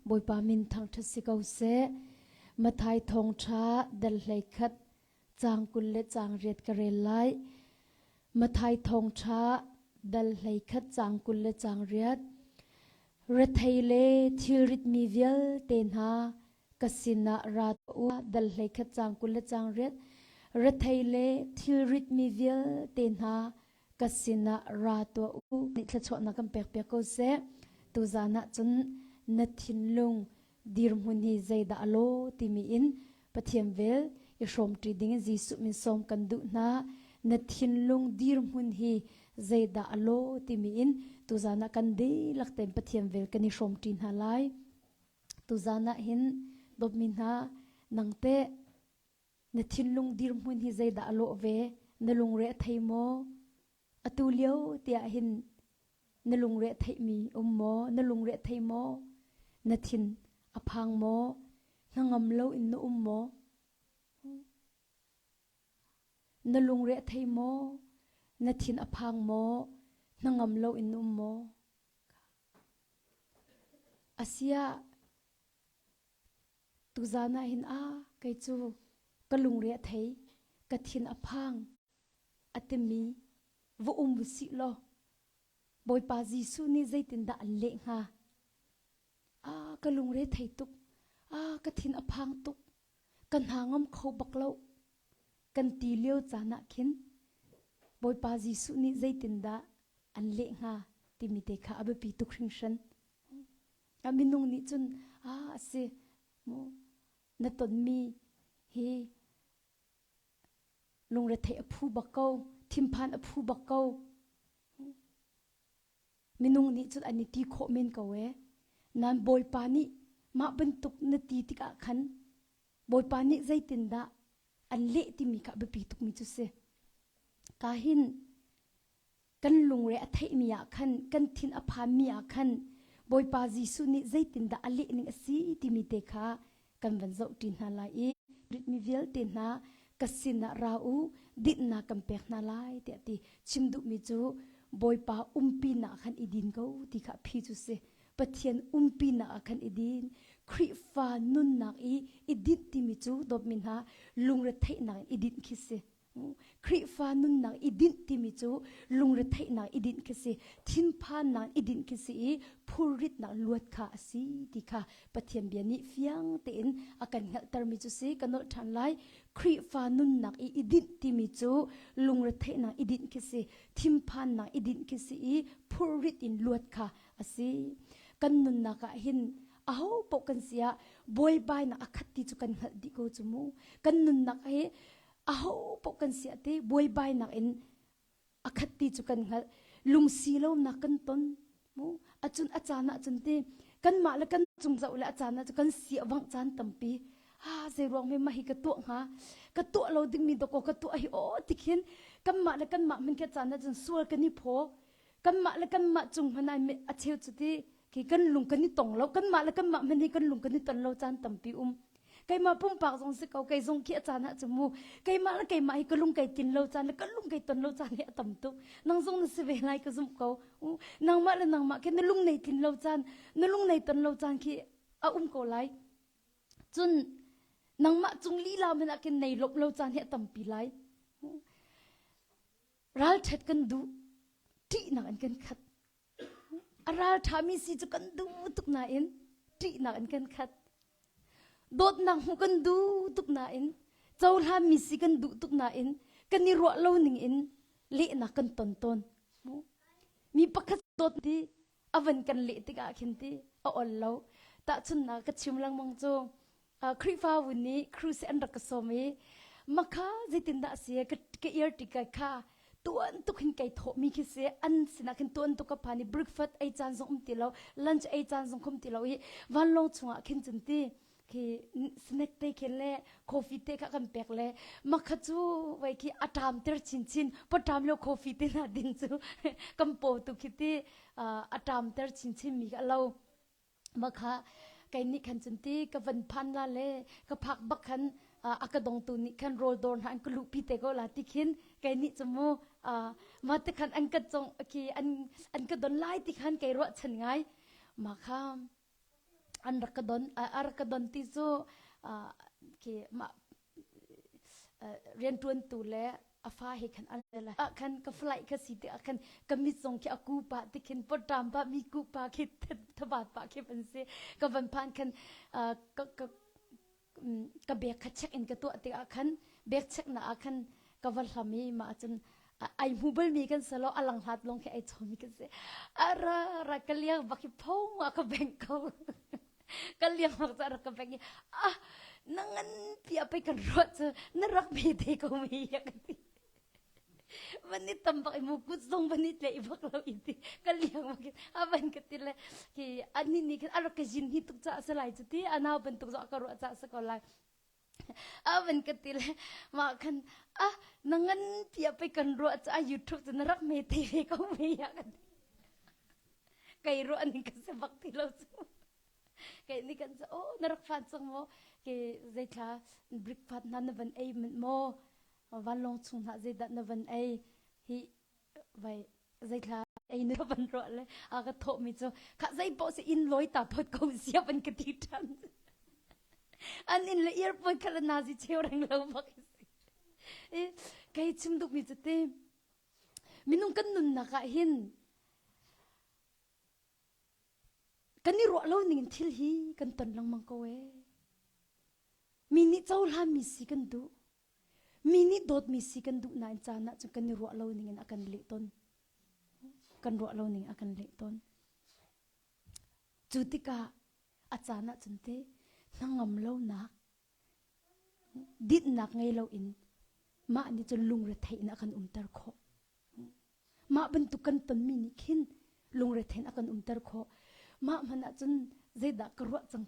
Bawipa min thangṭhat si ko seh. Matthai thawngṭha dal 11 caang 20 le caang riat ka rel lai. Matthai thawngṭha dal 11 caang 20 le caang riat. Rethei le thilritmi vialte hna ka sinah ra u. Dal 11 caang 20 le caang riat. Rethei le thilritmi vialte hna ka sinah ra tuah u. Nih thluachuahnak kan pek piak ko seh. Tuzan ah cun na thinlung dirhmun hi zeidah a law timi in Pathian vel i hrawmṭi ding in Jesuh min sawm kan duh hna. Na thinlung dirhmun hi zeidah a law timi in tuzan ah kan dihlak tein Pathian vel kan i hrawmṭi hna lai. Tuzan ah hin dawtmi hna nang teh Na thinlung dirhmun hi zeidah a lawh ve? Na lungre a thei maw? Atu lio tiah hin na lungre a theihmi um maw? Na lungre a thei maw? Na thin a phang maw? Hnangam lo in na um maw? Na lungre a thei maw? Na thin a phang maw? Hnangam lo in na um maw? Asiah Tuzan ah hin a kei cu ka lungre a thei, ka thin a phang a timi va um u sih law Bawipa Jesuh nih zeitindah an leh hnga? A ka lungre thei tuk, a ka thin a phang tuk, ka hna ngam kho bak lo kan ti lio caan ah khin Bawipa Jesuh nih zeitindah an leh hnga timi te kha a biapi tuk hringhran. A minung nih cun a a si mu na tonmi hi lungretheih a phu bak ko thinphan a phu bak ko minung nih cun an i ti khawh men ko e nan bawipa nih mah bantuk na ti tikah khan bawipa nih zeitindah an leh timi kha biapi tukmi cu si ka hin Kan lungre a theihmi ah khan, kan thin a phanmi ah khan Bawipa Jesuh nih zeitindah a lehning a si timi te kha kan van zohṭi hna lai i ritmi vialte hna ka sinah ra u, dinhnak kan pek hna lai tiah a ti. Chim duhmi cu Bawipa umpinak ah khan i din ko ti kha a phi cu si. Pathian umpinak ah khan i din. Khrihfa nunnak i i dinh timi cu dawtmi hna lungretheihnak in i dinh khi si. Khrihfa nunnak i dinh timi cu lungretheihnak i dinh khi si, thinphannak i dinh khi si i phurritnak luat kha a si ti kha Pathian bia nih fiang tein a kan hngalhtermi cu si. Ka nolh ṭhan lai. Khrihfa nunnak i i dinh timi cu lungretheihnak i dinh khi si, thinphannak i dinh khi si i phurrit in luat kha a si. Kan nunnak ah hin aho paoh kan si ah buaibainak a khat ti cu kan hngalh dih ko cu mu. Kan nunnak hi aho paoh kan si te buaibainak in a khat ti cu kan hngalh lungsi lonak kan ton mu acun a caan ah cun ti kanmah le kan cung zoh le a caan ah cu kan si a vangh caan tampi ha zei ruang me ma hi ka tuah hnga ka tuah lo dingmi dawkaw ka tuah hi aw ti khin kanmah le kanmah hman ke caan ah cun sual kan i phaw kanmah le kanmah cung hman ai a cheu cu ti khi kan lung kan i tong lo kanmah le kanmah hman hi kan lung kan i ton lo caan tampi um keimah pumpak zong si ko kei zong khi a caan ah cu mu keimah le keimah hi ka lung kai tin lo caan le ka lung kai ton lo caan hi a tam tuk nang zong na si ve lai ka zumh ko nangmah le nangmah khi na lung nei tlin lo caan na lung nei ton lo caan khi a um ko lai cun nangmah cung lila men ah khin nei lop lo caan hi a tampi lai ralṭhat kan duh ṭihnak in kan khat a ralṭhami si cu kan duh tuk nain ṭihnak in kan khat dawtnak hmuh kan duh tuk nain cohlanmi si kan duh tuk nain kan i ruah lo ning in lehnak kan ton tawn mi pakhat dawt ti a van kan leh tikah khin ti a ol lo tahchunnak ka chim lengmang cu Khrihfabu nih cruise an rak ka sawm i makha zeitindah a si ka ka ear ticket kha tuan tuk hin kai thawhmi khi si an sinah khin tuan tuk ka phan i breakfast ei caan zong um ti lo lunch ei caan zong khum ti lo i vanlawng chungah khin cun ti khi snack te khin le coffee te kha kan pek le makha cu wai khi a ṭam ter chinchin paṭam lo coffee te na din cu kan paw tu khi ti a ṭam ter chinchin mi kha lo Ma kha kei nih khan cun ti ka van phan la le ka phak bak khan a ka dongtu nih khan rawl dawr hna an ka luhpi te ko la ti khin kei nih cu mu ma te khan an ka cong khi an an ka don lai ti khan kei ruahchan ngai ma kha. An rak ka don a rak ka don ti cu khi mah rianṭuantu le a fa he khan an ah khan ka flight kha si tikah khan ka mit zong khi a ku pah ti khin pawṭam pah mi ku pa khi thabat pah khi van si ka van phan khan ka ka ka bag kha check in ka tuah tikah khan bag check na ah khan ka va hlam i mah cun ai hmu bal mi kan salo a lang hlat long khi ai chomi kan si ara ra ka liang bak hi phong a ka beng ko ka liang bak ca rak ka beng i ah na ngan pi a pe kan ruat cu na rak be te ko mi ya ka ti van i tam bak i mu kut zong van i tlei bak lo i ti ka liang bak in a van ka ti le ki ani ni khan a rak ka jin hi tuk ca sa lai cu ti anau bantuk zo ka ruah ca sa ko lai a van ka ti le mah khan ah na ngan pi a pe kan ruah ca YouTube cu na rak me te ve ko me ya ka ti kai ruah ning ka se bak ti lo cu kai ni kan oh na rak fan cang maw ke zeithla breakfast na na van ei maw vanlawng chung hna zeidah na van ei hi vai zeithla ei na van ruah le a ka thawh mi cu kha zei poh si in loi ta phot ko sia van ka ti ṭhan an in le earphone kha na zi cheu reng lo bak i kei chim duh mi cu ti minung kan nunnak ah hin kan i ruah lo ning in thil hi kan ton lengmang ko ee mi nih cohlan mi si kan duh Mi nih dawtmi si kan duh nain caan ah cun kan i ruah lo ning in a kan leh tawn. Kan ruah lo ning a kan leh tawn. Cu tikah a caan ah cun te hnangam lonak dinhnak ngei loin mah nih cun lungretheih in a kan umter khawh. Mah bantuk kan tonmi nih khin lungretheih in a kan umter khawh. Mah hmanh ah cun zeidah ka ruah cang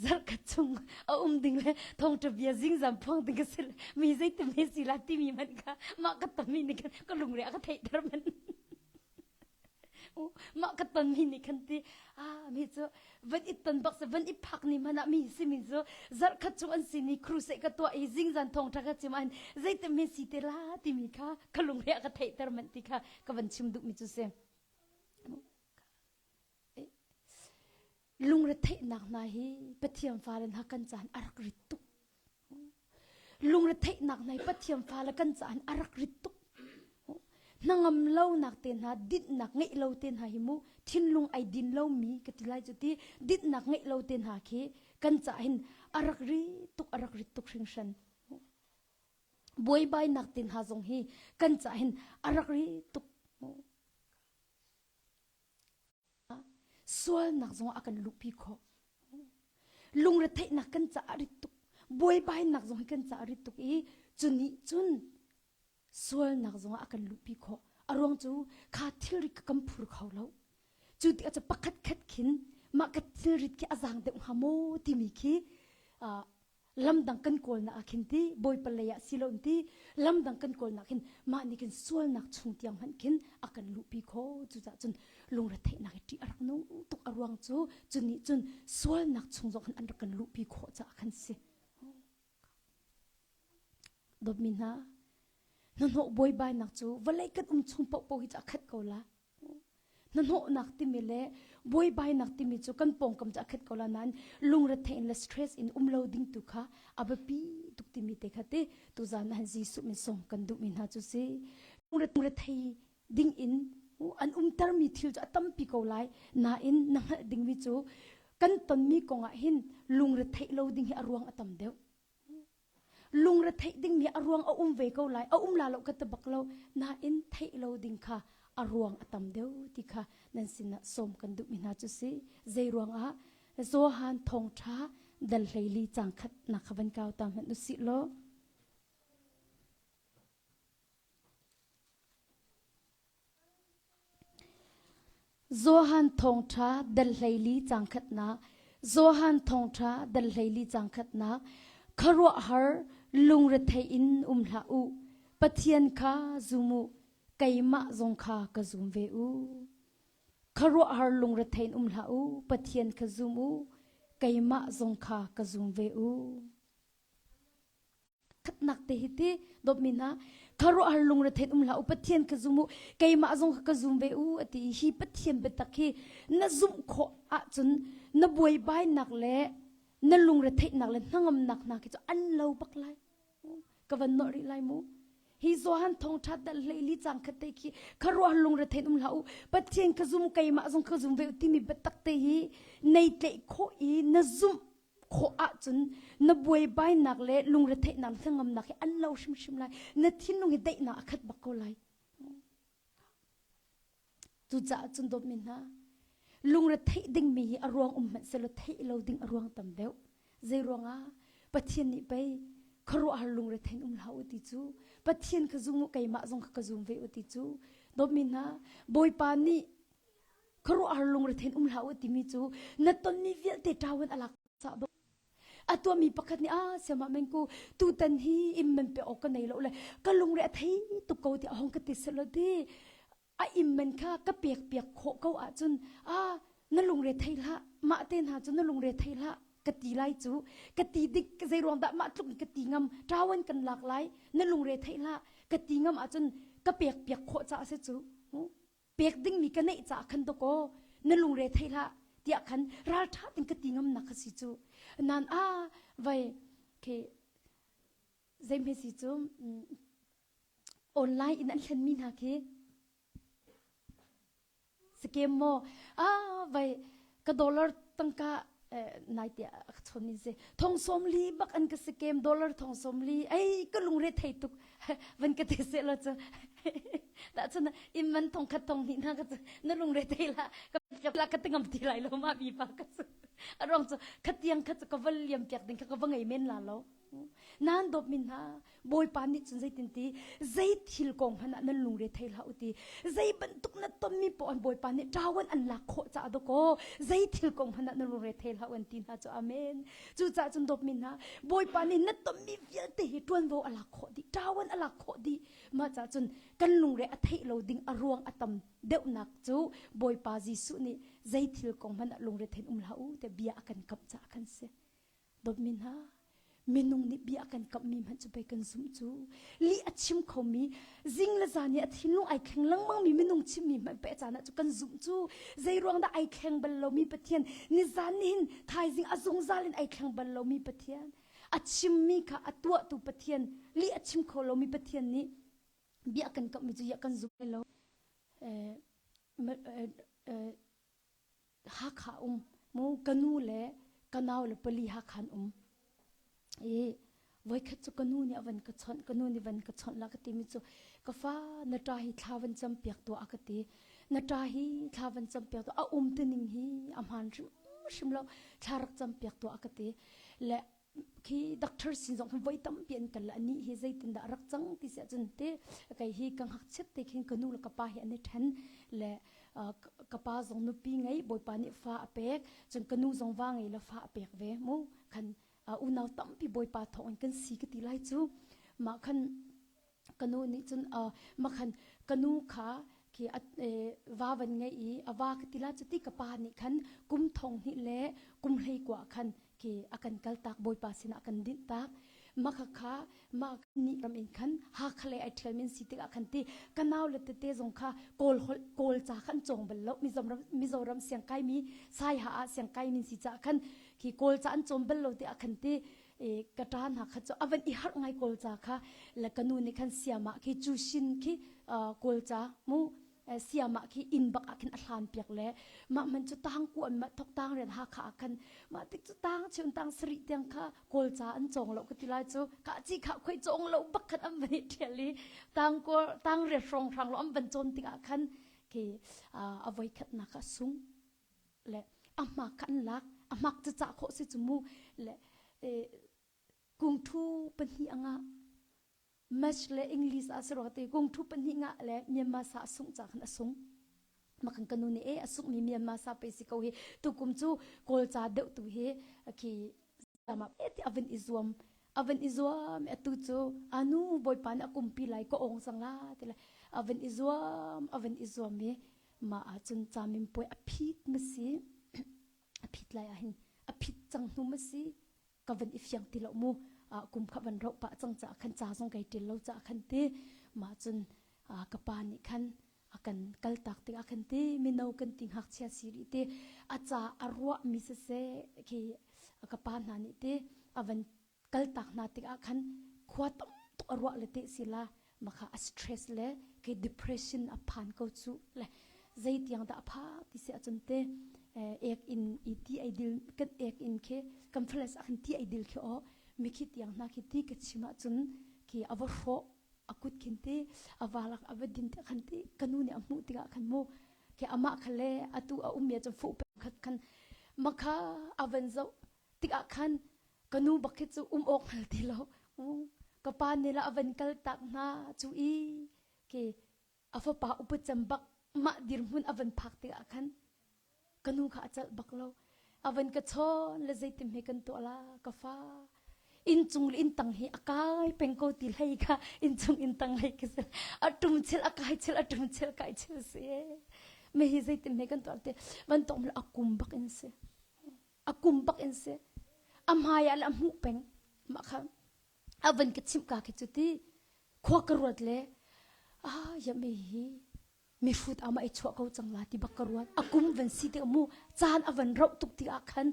zarhkhat chung a um ding le thawngṭha bia zingzam phuang ding ka si mi zeiti me si la timi man kha mah ka tonmi nih khan ka lungre a ka theihter man mah ka tonmi nih khan ti ah mi cu van i ton bak se van i phak ni man ah mi si mi cu zarhkhat chung an si ni crusade ka tuah i zingzan thawngṭha ka chim an zeiti me si te la timi kha ka lungre a ka theihter man ti kha ka van chim duh mi cu si Lungretheihnak hna hi Pathian fale hna kan caan a rak rit tuk. Lungretheihnak hna hi Pathian fale kan caan a rak rit tuk. Hnangam lonak te hna, dinhnak ngeih lo te hna hi mu thinlung ai din lomi ka ti lai cu ti dinhnak ngeih lo te hna khi kan ca hin a rak ri tuk a rak rit tuk hringhran. Buaibainak te hna zong hi kan ca hin a rak ri tuk. Sualnak zongah a kan luhpi khawh. Lungretheihnak kan caah a rit tuk. Buaibainak zong hi kan caah a rit tuk i cu nih cun sualnak zongah a kan luhpi khawh. A ruang cu kha thilrit kha kan phur kho lo. Cu tikah cu pakhat khat khin mah ka thilrit khi a zaang deuh hnga maw timi khi lamdang kan kawlnak ah khin ti bawipa lei ah si lo ti lamdang kan kawlnak hin mah nih khin sualnak chung tiang hmanh khin a kan luhpi kho cucaah cun lungretheihnak hi ṭih a rak nung tuk a ruang cu cu nih cun sualnak chung zong khan an rak kan luhpi khawh caah khan si dawtmi hna hnahnawh buaibainak cu vawlei kan um chung paohpaoh hi cu a khat ko la Hnahnawhnak timi le buaibainak timi cu kan pawngkam cu a khat ko la nain lungretheih in le stress in um lo ding tu kha a biapi tuk timi te kha ti tuzan ah Jesuh min sawm kan duhmi hna cu si. Lungrethei ding in an umtermi thil cu a tampi ko lai nain na hngalh dingmi cu kan tonmi kong ah hin lungretheih lo ding hi a ruang a tam deuh. Lungretheih dingmi a ruang a um ve ko lai a um la lo ka ti bak lo nain theih lo ding kha a ruang a tam deuh ti kha nan sinah sawm kan duhmi hna cu si zei ruangah Johan thawngṭha dal hleili cang khat nak kha van kau ta hmanh usih law Johan Thawngṭha dal 14 caang khatnak Johan Thawngṭha dal 14 caang khatnak Khuaruahhar lungrethei in um hlah u Pathian kha zum u keimah zong kha ka zum ve u Khuaruahhar lungrethei in um hlah u Pathian kha zum u keimah zong kha ka zum ve u. Khatnak te hi ti dawtmi hna khuaruahhar lungrethein um hlah u Pathian ka zum u keimah zong kha ka zum ve u ati hi Pathian biatak hi na zumh khawh ahcun na buaibainak le na lungretheihnak le hnangamnak hna khi cu an lo bak lai ka van nawh rih lai mu hi Johan thawngṭha dal hleili cang khat te khi khuaruahhar lungrethein um hlah u Pathian ka zum keimah zong ka zum ve u timi biatak te hi nei tleih khawh i na zumh khawh ahcun na buaibainak le lungretheihnak hnangamnak hi an lo hrimhrim lai na thinlung hi daihnak a khat bak ko lai cucaah cun dawtmi hna lungretheih dingmi hi a ruang um hmanh selaw theih lo ding a ruang tam deuh zei ruangah Pathian nih pei khuaruahhar lungrethein um hlah u ti cu Pathian kha zum u keimah zong kha ka zum ve u ti cu dawtmi hna Bawipa nih khuaruahhar lungrethein um hlah u timi cu na tonmi vialte ṭawan a lak cah a tuahmi pakhat nih ah siamah men ku tutan hi im man pe awk ka nei lo le ka lungre a thei tuk ko ti a hong ka ti selo ti a im man kha ka pek piak khawh ko ahcun a na lungre thei hlah mah te hna cu na lungre thei hlah ka ti lai cu ka ti dik zei ruang dah mah tluk ka ti ngam ṭawan kan lak lai na lungre thei hlah ka ti ngam ahcun ka pek piak khawh ca a si cu pek dingmi ka neih caah khan dawkaw na lungre thei hlah tiah khan ralṭha in ka ti ngamnak kha si cu nan a vai ke zeihme si cu online in an hlenmi hna khi scam maw a vai ka dollar tangka nai tiah a chon min si thong som li bak an ka scam dollar thong som li ei ka lungre thei tuk van ka te se lo chu da chun im man thong khat thong ni na ka chu na lungre thei la ka la ka tingam ti lai lo ma bi pa ka chu arong chu khatiang kha chu ka val liam piak ding kha ka va ngei men la lo nan dop min ha Bawipa nih cun zeitin ti zei thil kong hmanh ah nan lungre thei hlah u ti zei bantuk na tonmi poah an Bawipa nih ṭawan an lak khawh caah dawkaw zei thil kong hmanh ah nan lungre thei hlah u an ti hna cu amen cucaah cun dawtmi hna Bawipa nih na tonmi vialte hi ṭuanvo a lak khawh dih ṭawan a lak khawh dih mah caah cun kan lungre a theih lo ding a ruang a tam deuhnak cu Bawipa Jesuh nih zei thil kong hmanh ah lungre thein um hlah u tiah bia a kan kamh caah khan si Dawtmi hna, minung nih bia a kan kamhmi hmanh cu pei kan zumh cu. Lih a chim khomi, zing le zan i a thinlung ai thleng lengmangmi minung chimmi hmanh pei a caan ah cu kan zumh cu. Zei ruang dah ai thleng bal lomi Pathian, nizan nihin thaizing a zungzal in ai thleng bal lomi Pathian, a chimmi kha a tuahtu Pathian, lih a chim kho lomi Pathian nih bia kan kamhmi cu ya kan zum lo. Eh, eh, Hakha um mu ka nu le ka nau le pali Hakha an um i voikhat cu ka nu nih a van ka chawnh ka nu nih van ka chawnh la ka timi cu ka fa na ṭa hi thla van cam piak tuah a ka ti na ṭa hi thla van cam piak tuah a um ti ning hi a hmaan hrim hrim lo thla rak cam piak tuah a ka ti le khi doctor sin zong voi tampi an kal ani hi zeitindah rak cang ti si ahcun te kei hi ka ngakchiat te khin ka nu le ka pa hi an i then le ka pa zong nupi ngei bawipa nih fa a pek cun ka nu zong va ngei le fa a pek ve mu khan unau tampi bawipa thawng in kan si ka ti lai cu mah khan ka nu nih cun makhan ka nu kha khi va van ngei i a va ka ti la cu ti ka pa nih khan kum thong hnih le kum hlei kua khan khi a kan kal tak bawipa sinah kan dinh tak maka kha ma nih ram in khan Hakha le ai ṭhial min si tikah khan ti ka nau le tete zong kha kawl holh kawl ca khan cawng bal lo Mizoram Mizoram siangkai mi Saiha ah siangkai min si ca khan khi kawl ca an cawm bal lo ti ah khan ti ka ṭa hna kha cu a van i harh ngai kawl ca kha le ka nu nih khan siama khi cu shin khi kawl ca mu siama khi inn bak ah khin a hlan piak le mah man cu tang ku an ma thok tang rian ha kha ah khan mah tik cu tang chun tang sari tiang kha kawl ca an cawng lo ka ti lai cu ka chi kha khoi cawng lo bak khan an van i ṭhial i tang ko tang riat hrong hrang lo an van cawn tikah khan khi a voi khatnak ah sung le a hmak kha an lak a hmak cu cah khawh si cu mu le kungthu pahnih anga Math le English ah si te kungthu pahnih nga le Myanmar sa a sungh ca khan a sung makan kanu nih e a sungh mi Myanmar sa pe si ko hi tukum cu kawl ca deuh tu hi khi ma ti avan i zuam avan i zuam atu cu anu bawipa nih a kumpi lai ka ong cang la ti le avan i zuam avan i zuam i mah ahcun caminpuai a phit ma si a phit lai ahhin a phit cang hnu ma si ka van i fiang ti lo mu. Kum kha van rauh pah cang caah khan ca zong kai ṭil lo caah khan ti mah cun ka pa nih khan a kan kaltak tikah khan ti mino kan ti ngakchia si rih ti a ca a ruah mi siseh khi ka pa hna nih ti a van kaltak hna tikah khan khua tam tuk a ruah le te sila makha a stress le ke depression a phan ko cu le zei tiang dah a pha ti si ahcun te ek in i ti ai dil kan ek in khi kan fales ah khan ti ai dil khi o mi khi tiang hna khi ti ka chim ahcun khi a va hrawh a kut khin ti a valak a va din te khan ti kanu nih a hmuh tikah khan mu khi amah kha le atu a um mi cun fuh khat khan makha a van zoh tikah khan ka nu bak khi cu um awk hngal ti lo ka pa nih la a van kal tak hna cu i ke a fapa upa cem bak mah dirhmun a van phak tikah khan ka nu kha a celh bak lo a van ka chawn le zeitim he kan tuah la ka fa inn cung le inn tang hi a kai peng ko ti hlei kha inn chung inn tang hlei ka a tum chel a kai chel a tum chel kai chel si me hi zeitim he kan tuah te van tong a kum bak in si a kum bak in si a hmai ah le a hmuh peng mah kha a van ka chimh ka khi cu ti khua ka ruat le ah ya me hi mihrut ama i chuah ko cang la ti bak ka ruat a kum van si te mu caan a van rauh tuk ti ah khan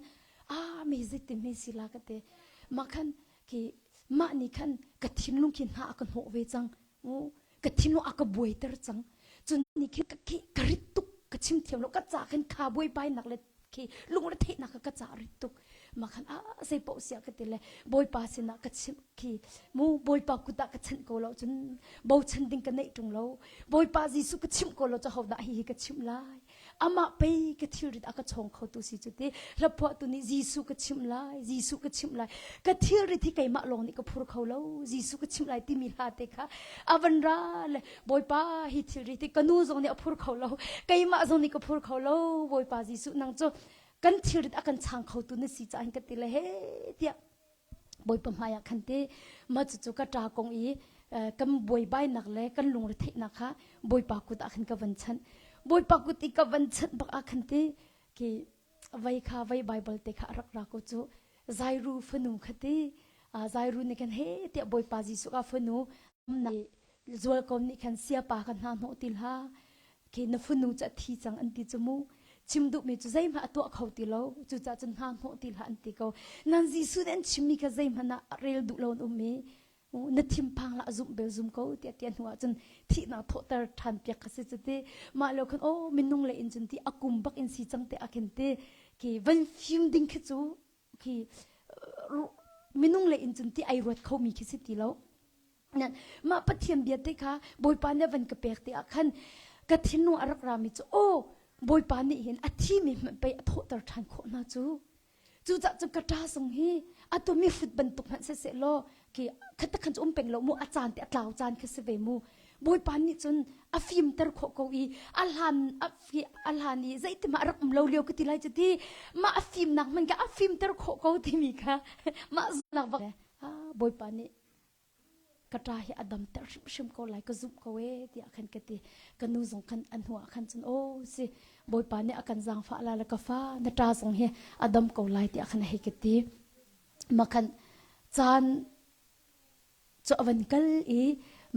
ah me zeitin me si la ka te mah khan khi mah nih khan ka thinlung khi hna a ka hnawh ve cang ka thinlung a ka buaiter cang cun ni khi ka khi ka rit tuk ka chim thiam lo ka ca khan kha buaibai nak le khi lungre theihnak ka ca rit tuk ma khan a zei paoh sia ka ti le bawipa sinah ka chim khi mu bawipa kut ah ka chanh ko lo cun bochan ding ka neih ṭung lo bawipa Jesuh ka chimh ko lo cu hodah hi hi ka chimh lai amah pei ka thilrit a ka chawng kho tu si cu ti hlaphuah tu nih Jesuh ka chimh lai Jesuh ka chimh lai ka thilrit hi keimah lawng nih ka phur kho lo Jesuh ka chimh lai timi hla te kha a van ra le Bawipa hi thilrit hi ka nu zong nih a phur kho lo keimah zong nih ka phur kho lo Bawipa Jesuh nang cu kan thilrit a kan chang kho tu na si caah hin ka ti le he tiah Bawipa hmai ah khan te mah cucu ka ṭa kong i kan buaibainak le kan lungretheihnak kha Bawipa kut ah khan ka van chanh. Bawipa kut i ka van chanh bak ah khan te ki vei kha vei Bible te kha a rak ra ko cu Zairu fanu kha ti Zairu nih khan he tiah Bawipa Jesuh ka fanu Zualkom nih khan siapa ka hna hnawh ti hlah khi na fanu cu a thi cang an ti cu mu chim duhmi cu zeihmanh a tuah kho ti lo cucaah cun hna hnawh ti hlah an ti ko nan Jesuh nih an chimmi kha zeihmanh ah rel duh lo an um i na thinphang lah zumh bel zum ko tiah ti hnu ah cun thihnak thawhter ṭhan piak kha si cu ti mah lo khan oh minung le in cun ti a kum bak in si cang te ah khin ti khi van fim ding khi cu khi minung le in cun ti ai ruat kho mi khi si ti lo mah Pathian bia te kha Bawipa nih a van ka pek te ah khan ka thinlung a rak rami cu aw Bawipa nih hin a thimi hmanh pei a thawhter ṭhan khawh hna cu cucah cu ka ṭa zong hi atu mi hrut bantuk hmanh siseh law khi khat khan cu um peng lo mu a caan te a tlau caan khi si ve mu Bawipa nih cun a fimter khawh ko i a hlan a hlan i zeitimah a rak um lo lio ka ti lai cu ti mah a fimnak hmanh kha a fimter khawh ko timi kha mah zumhnak bak Bawipa nih ka ṭa hi a damter hrimhrim ko lai ka zumh ko ee tiah khan ka ti ka nu zong khan a hnu ah khan cun aw si bawipa nih a kan zaangfah la le ka fa na ṭa zong hi a dam ko lai tiah khan a hei ka ti ma khan caan cu a van kal i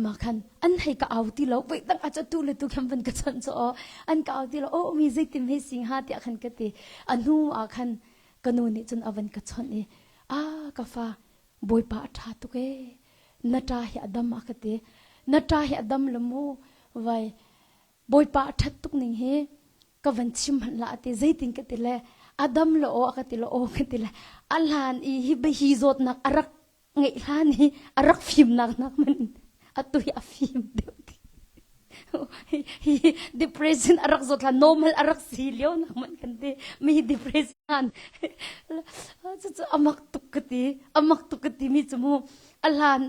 ma khan an hei ka au ti lo voi dang a tu le tu khan van ka chanh cu aw an ka au ti lo aw mi zeitim hei sing ha tiah khan ka ti a hnu ah khan ka nu nih cun a van ka chawnh i a ka fa Bawipa a ṭha tuk ee. Na ṭa hi a dam a ka ti. Na ṭa hi a dam la mu. Vai Bawipa a ṭhat tuk ning hi ka van chim hmanh la a ti. Zeitin ka ti le a dam la aw a ka ti le aw ka ti le a hlan i hi hi zawtnak a rak ngeih hlan hi a rak fimnak nak man atu hi a fim deuh ti. Hi depression a rak zawt hlan normal a rak si lio nak man kan ti. Mi depression cucu amak tuk ka ti amak tuk ka ti mi cu mu a hlan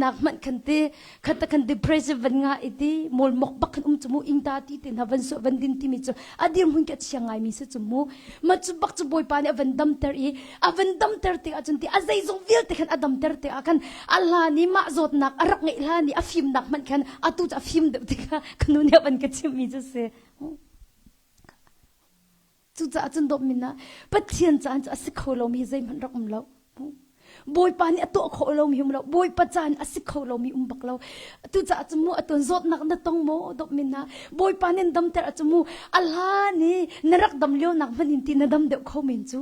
nak hmanh khan ti khat khan depression van nga i ti mol mok bak khan um cu mu ingta ti te hna van su van din ti mi cu a dir hmun ke chia ngai mi si cu mu ma cu bak cu bawipa nih a van damter i a van damter tik ahcun ti a zeizong vialte khan a damter tik ah khan a hlan i mah zawtnak a rak ngeih hlan i a fimnak hmanh khan atu cu a fim deuh tikah ka nu nih a van ka chimh mi cu si Cucaah cun dawtmin ah Pathian caan cu a si kho lomi hi zeihmanh rak um lo. Bawipa nih a tuah khawh lomi um lo. Bawipa caan a si kho lomi um bak lo. Tu caah cu mu atun zawtnak na tong maw dawp min na Bawipa nih damter a cu mu a hlan i na rak dam lio nak hmanh in ti na dam deuh kho men cu.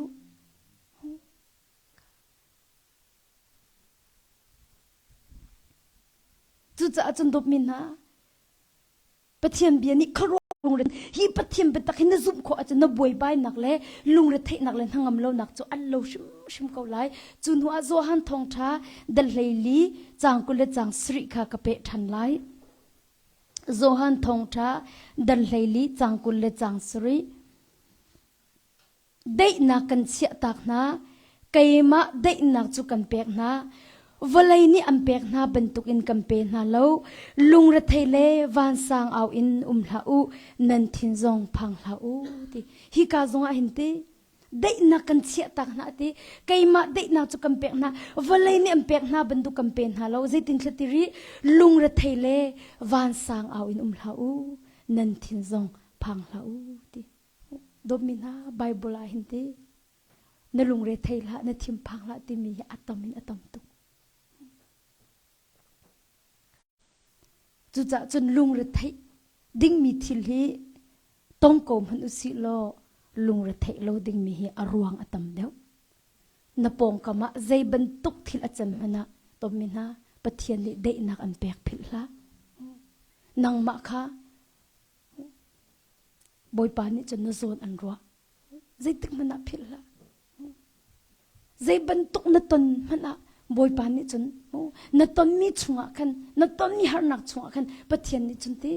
Cucaah cun dawtmi hna, Pathian bia nih khuaruah lungre hi Pathian biatak hi na zumh khawh ahcun na buaibainak le lungretheihnak le hnangam lonak cu an lo hrimhrim ko lai. Cu hnu ah Johan thawngṭha dal 14 caang 20 le caang sarih kha ka peh ṭhan lai. Johan thawngṭha dal 14 caang 20 le caang sarih. Daihnak kan chiahtak hna, keimah daihnak cu kan pek hna. Vawlei nih an pek hna bantukin kan pe hna lo. Lungrethei le vansang au in um hlah u, nan thin zong phang hlah u ti. Hika zongah hin ti daihnak kan chiahtak hna ti keimah daihnak cu kan pek hna vawlei nih an pek hna bantuk kan pe hna lo zeitin thla ti rih lungrethei le vansang au in um hlah u nan thin zong phang hlah u ti Dawtmi hna Bible ah hin ti na lungre thei hlah na thinphang hlah timi hi a tam in a tam tuk. Cucaah cun lungre theih dingmi thil hi tong ko hmanh usih law lungre theih lo dingmi hi a ruang a tam deuh. Na pawngkam ah zei bantuk thil a can hmanh ah tommi hna Pathian nih daihnak an pek philh hlah. Nangmah kha Bawipa nih cun na zawn an ruah. Zeitik hmanh ah philh hlah. Zei bantuk na ton hmanh ah Bawipa nih cun na tonmi chungah khan na tonmi harnak chungah khan Pathian nih cun ti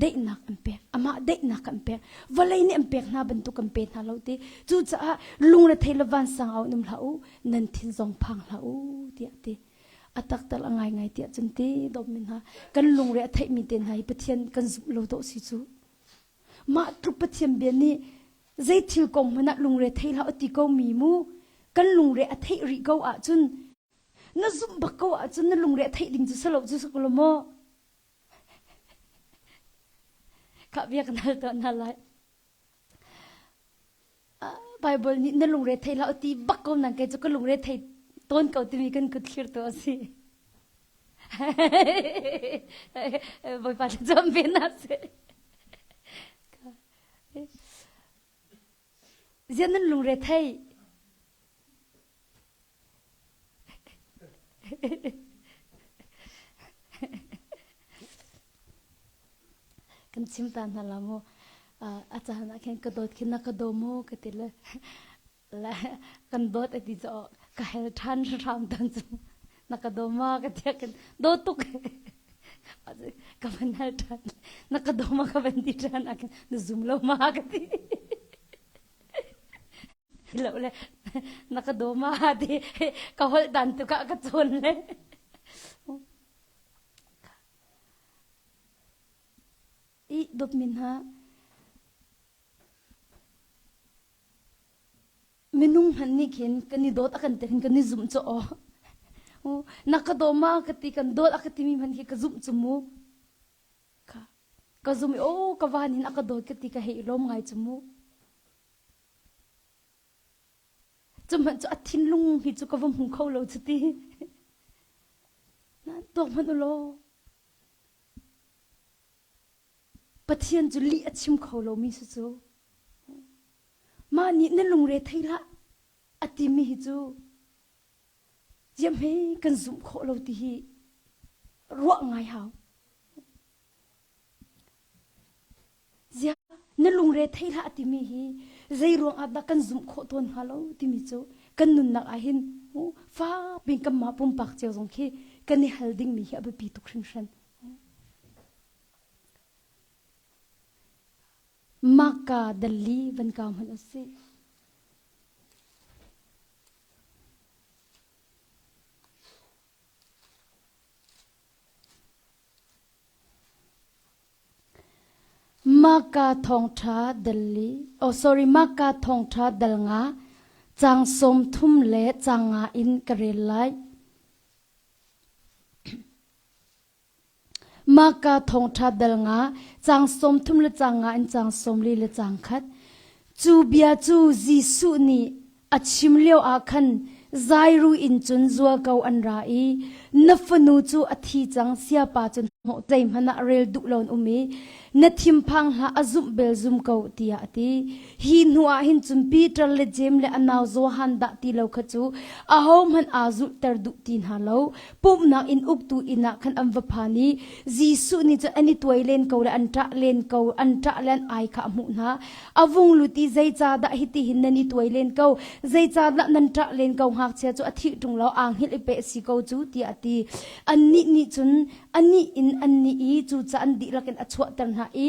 daihnak an pek amah daihnak an pek vawlei nih an pek hna bantuk kan pe hna lo ti cucaah lungrethei le vansang au num hlah u nan thin zong phang hlah u tiah ti a taktak a ngaingai tiah cun ti dawm hna kan lungre a theihmi te hna hi Pathian kan zumh lo dawh si cu mah tluk Pathian bia nih zei thil kong hmanh ah lungre thei hlah ti ko mi mu kan lungre a theih rih ko ahcun na zumh bak ko ahcun na lungre a theih ding cu salo cu sak lo maw kha bia kan hal tawn hna lai Bible nih na lungre thei hlah ti bak ko nang kei cu ka lungre thei tawn ko timi kan kut thlir tu a si. Bawipa thlacam ve na si. Zian nan lungre thei. Kan chim ta hna la mu. A caan ah khin ka dawt khin na ka daw mu ka ti le le kan dawt a ti cu ka hel ṭhan hram tan cu na ka daw ma ka ti kan daw tuk ka van hal ṭhan na ka daw ma ka van ti ṭhan ah khin na zum lo ma ka ti lo le na ka daw ma ti ka holh dan tu ka ka cawn le I dawtmi hna, minung hmanh nih khin kan i dawt a kan ti khin kan i zumh cu aw. Na ka daw ma ka ti kan dawt a ka timi hmanh khi ka zumh cu mu. Ka ka zum i aw ka van hin a ka dawt ka ti ka hei i lawm ngai cu mu. Cu hmanh cu a thinlung hi cu ka va hmu kho lo cu ti. Nan tuak hmanh u law. Pathian cu lih a chim kho lomi si cu. Mah nih na lungre thei hlah a timi hi cu ziamhe kan zumh khawh lo ti hi ruah ngai hau. Zia na lungre thei hlah a timi hi zei ruang ah dah kan zumh khawh tawn hnga lo timi cu kan nunnak ah hin fak piin kanmah pumpak cio zong khi kan i hal dingmi hi a biapi tuk hringhran. Maka dalli van kau hmanh usih. Maka thawngṭha dal li, oh sorry, Maka thawngṭha dal nga, caang 30 le caang nga in ka rel lai. Maka thawngṭha dal nga, caang 30 le caang nga in caang 40 le caang khat. Cu bia cu Jesuh nih a chim lio ah khan Zairu in cun zualko an ra i na fanu cu a thi cang siapa cu hnawh zeihmanh ah rel duh loin um i na thinphang hlah a zumh bel zum ko tiah a ti. Hi hnu ah hin cun Peter le Jeim le a nau Johan dah ti lo kha cu ahohmanh aa zulhter duh ti hna lo. Pumhnak inn uktu inn ah khan an va phan i Jesuh nih cun an i tuai len ko le an ṭah len ko an ṭah le an ai kha a hmuh hna. A vung lut i zeicahdah hitihin nan i tuai len ko? Zeicahdah nan ṭah len ko? Ngakchia cu a thih ṭung lo, aa hngilh i peh si ko cu, tiah a ti. Annih nih cun anih in annih i cucaah an dihlak in a chuahter hna i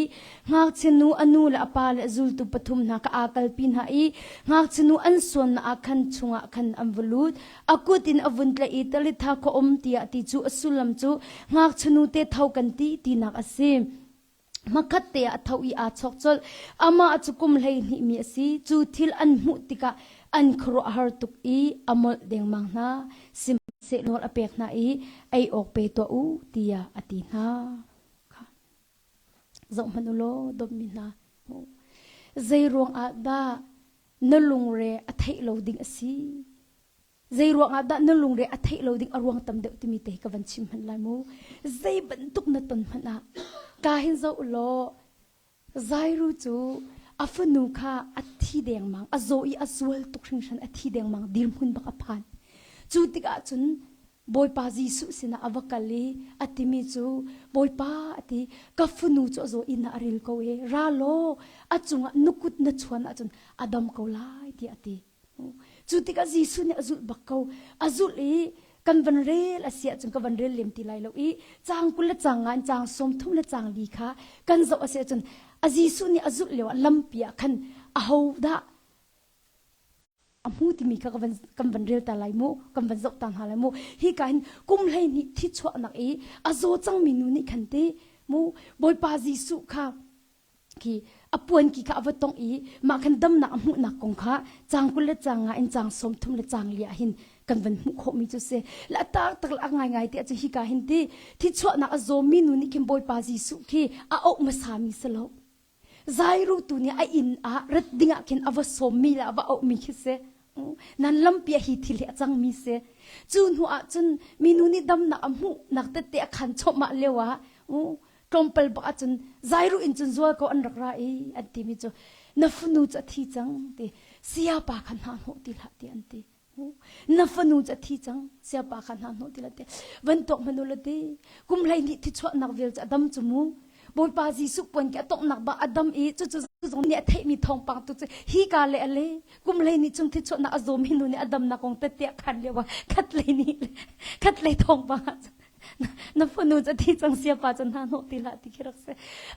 ngakchia nu a nu le a pa le zultu pathum hna kha aa kalpi hna i ngakchia nu an suannak ah khan chungah khan an va lut. A kut in a vun tlaih i talitha khua um tiah ti cu a sullam cu ngakchia nu te tho kan ti tinak a si. Hmakhat te ah a tho i aa chawk colh. Amah cu kum 12 mi a si. Cu thil an hmuh tikah an khuaruahhar tuk i a molh dengmang hna. Sihmanhsehlaw nawl a pek hna i ei awk pe tuah u tiah a ti hna. Zoh hmanh u law dawtmi hna. Zei ruang ah dah na lungre a theih lo ding a si? Zei ruang ah dah na lungre a theih lo ding a ruang tam deuh timi te hi ka van chim hmanh lai mu. Zei bantuk na ton hmanh ah ka hin zoh law Zairu cu a fanu kha a thi dengmang, a zaw i a zual tuk hringhran a thi dengmang dirhmun bak a phan. Cu tikah cun Bawipa Jesuh sinah a va kal i a timi cu Bawipa a ti ka fanu cu a zaw inn ah a ril ko e ra law a cungah na kut na chuan ahcun a dam ko lai tiah a ti. Cu tikah Jesuh nih a zulh bak ko. A zulh i kan van rel a si ahcun ka van rel lem ti lai lo i caang 20 le caang nga in caang 30 le caang li kha kan zoh a si ahcun a Jesuh nih a zulh lio ah lampi ah khan aho dah a hmu timi kha kan van rel ta lai mu kan van zoh ta hna lai mu hi ka hin kum 12 thi chuahnak i a zaw cangmi nu nih khan ti mu Bawipa Jesuh kha khi a puan ki kha a va tongh i mah khan damnak a hmuhnak kong kha caang 20 le caang nga in caang 30 le caang li ah hin kan van hmuh khawhmi cu si la tak tak la ngai ngai te cu hi ka hin ti thi chuahnak a zawmi nu nih khin Bawipa Jesuh khi a auh hmasa mi si lo Zairu tu nih a inn ah rat ding ah khin a va sawmmi le a va auhmi khi si nan lampi ah hi thil hi a cangmi si cu hnu ah cun minu nih damnak a hmuhnak tette a khan chawmah lio ah tlawmpal bak ahcun zairu in cun zual ko an rak ra i an timi cu na fanu cu a thi cang ti sayapa kha hna hnawh ti hlah ti an ti na fanu cu a thi cang sayapa kha hna hnawh ti hlah ti van tuak hmanu la ti kum 12 thi chuahnak vial cu a dam cu mu Bawipa Jesuh puan ki a tonghnak ba a dam i cucu zong nih a theihmi thawngpang tu cu hi ka le a le kum 12 chung thi chuahnak a zawmi nu nih a damnak kong tette a khan lio ah khat lei nih khat lei thawngpang ah na fanu cu thi cang siapa cu hna hnawh ti hlah ti khi rak si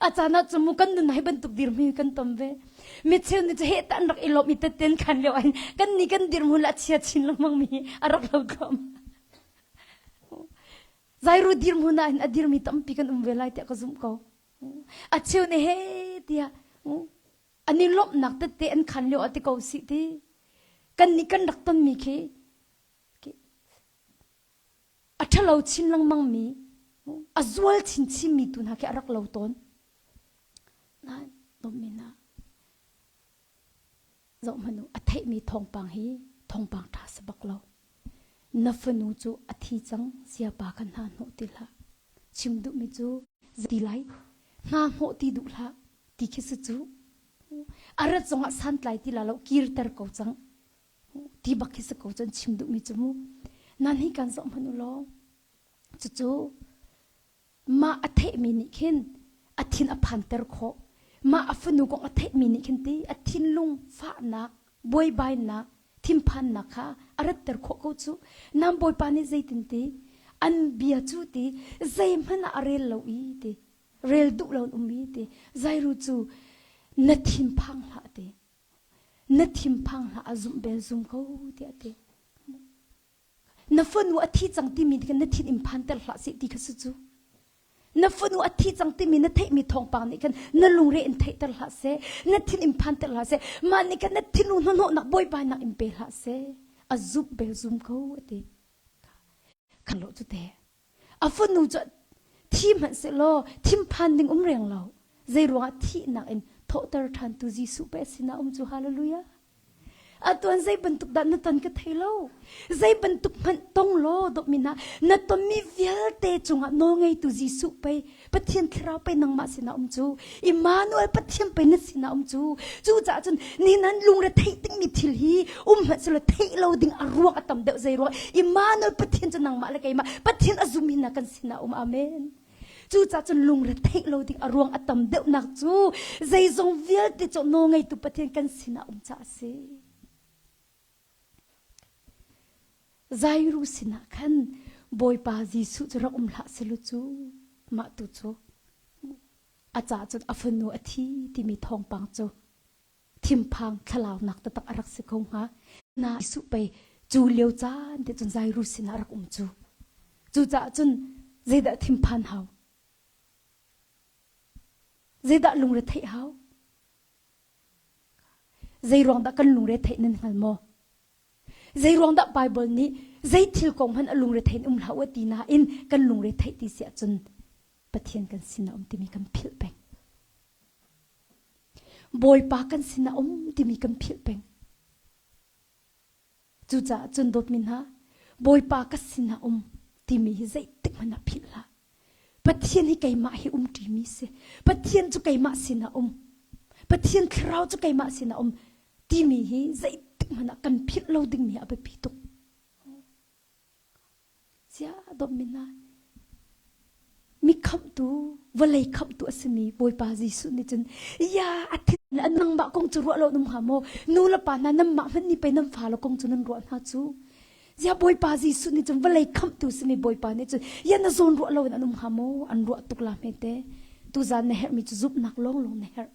a caan ah cu mu kan nun hai bantuk dirhmun kan tom ve mi cheu nih cu he ta an rak i lawm i teten khan lio ah kan ni kan dirhmun la chia chin lengmang mi a rak lo kom zairu dirhmun ah hin a dirmi tampi kan um ve lai tiah ka zumh ko a cheu nih he tiah an i lawmhnak tette an khan lio ah ti ko si ti kan nih kan rak tonmi khi a ṭhalo chin lengmangmi a zual chinchinmi tu hna khi a rak lo tawn. Nain dawtmi hna zoh hmanh u a theihmi thawngpang hi thawngpang ṭha si bak lo. Na fanu cu a thi cang siapa kha hna hnawh ti hlah. Chim duhmi cu ti lai hna hnawh ti duh hlah ti khi si cu. A rat zongah santlai ti la lo kirter ko cang. Ti bak khi si ko cun chim duhmi cu mu. Nan hi kan zoh hmanh u law cucu mah a theihmi nih khin a thin a phanter khawh. Mah a fanu kong a theihmi nih khin ti a thinlung fahnak, buaibainak, thinphannak kha a ratter khawh ko cu. Nan Bawipa nih zeitin ti an bia cu ti zeihmanh ah a rel lo i ti rel duh lo in um i ti Zairu cu na thinphang hlah ti Na thinphang hlah a zumh bel zum ko tiah a ti. Na fanu a thi cang timi khan na thin in phanter hlah seh ti kha si cu. Na fanu a thi cang timi na theihmi thawngpang nih khan na lungre in theihter hlah seh, na thin in phanter hlah seh, mah nih khan na thinlung hnahnawhnak bawipa in pe hlah seh. A zumh bel zum ko a ti. Khan lo cu te. A fanu cu thi hmanh sehlaw thinphan ding um reng lo. Zei ruangah thihnak in thawhter ṭhantu Jesuh pe sinah um cu hallelujah. Atuan zei bantuk dah na ton ka thei lo. Zei bantuk hmanh tong law dawtmi hna na tonmi vialte cungah nawlngeitu Jesuh pei Pathian thlarau pei nangmah sinah um cu Immanuel Pathian pei na sinah um cu cucaah cun ni nan lungre theih dingmi thil hi um hmanh selaw theih lo ding a ruang a tam deuh zei ruang Immanuel Pathian cu nangmah le keimah Pathian a zum hin kan sinah um amen Cucaah cun lungre theih lo ding a ruang a tam deuhnak cu zeizong vialte cu nawlngeitu Pathian kan sinah um caah a si. Zairu sinah khan Bawipa Jesuh cu rak um hlah selaw cu mah tu cu a caah cun a fanu a thi timi thawngpang cu thinphang thlalaunak taktak a rak si ko hnga. Na Jesuh pei cu lio caan te cun Zairu sinah rak um cu. Cucaah cun zeidah thinphan hau? Zeidah lungre theih hau? Zeiruang dah kan lungre theih nan hngal maw? Zeiruang dah Bible nih zei thil kong hmanh a lungre theih in um hlah u ti nain kan lungre theih ti si ahcun Pathian kan sin a um timi kan philh peng. Bawipa kan sin a um timi kan philh peng. Cucaah cun dawtmi hna, Bawipa ka sinah um timi hi zeitik hmanh ah philh hlah. Pathian hi keimah hi um ṭimi si. Pathian cu keimah sinah um. Pathian thlarau cu keimah sinah um timi hi zeitik hmanh ah kan philh lo dingmi a biapi tuk. Sia dawtmi hna, mi khamhtu, vawlei khamhtu a simi Bawipa Jesuh nih cun ya a thin an nangmah kong cu ruah lo num hnga maw nu le pa hna nanmah hmanh nih pei nan fale kong cu nan ruah hna cu ya Bawipa Jesuh nih cun vawlei khamhtu simi Bawipa nih cun ya na zawn ruah lo in an um hnga maw an ruah tuk la hme te tuzan na herhmi cu zumhnak lawnglawng na herh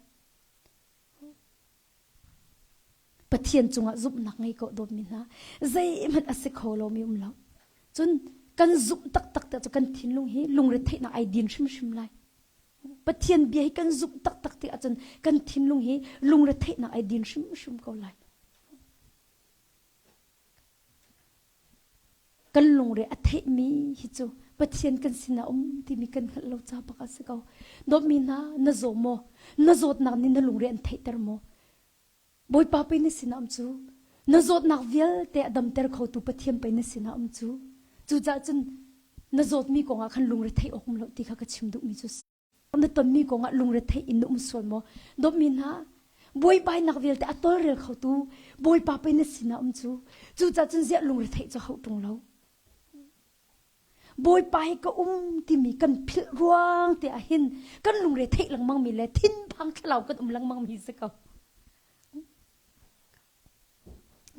Pathian cungah zumhnak ngei ko dawtmi hna zeihmanh a si kho lomi um lo cun kan zumh taktak te cu kan thinlung hi lungretheihnak ai din hrimhrim lai Pathian bia hi kan zumh taktak ti ahcun kan thinlung hi lungretheihnak ai din hrimhrim ko lai Kan lungre a theihmi hi cu Pathian kan sinah um timi kan hngalh lo ca bak a si ko. Dawtmi hna, na zaw maw? Na zawtnak nih na lungre an theihter maw? Bawipa pei na sinah um cu. Na zawtnak vialte a damter khotu Pathian pei na sinah um cu. Cucaah cun na zawtmi kongah khan lungre theih awk um lo ti kha ka chim duhmi cu si. Na tonmi kongah lungretheih in na um sual maw? Dawtmi hna, buaibainak vialte a tawlrel khotu Bawipa pei na sinah um cu. Cucaah cun ziah lungretheih cu hauh ṭung lo. Bawipa hi ka um timi kan philh ruang te ah hin kan lungre theih lengmang mi le thinphang thlalau kan um lengmang mi si ko.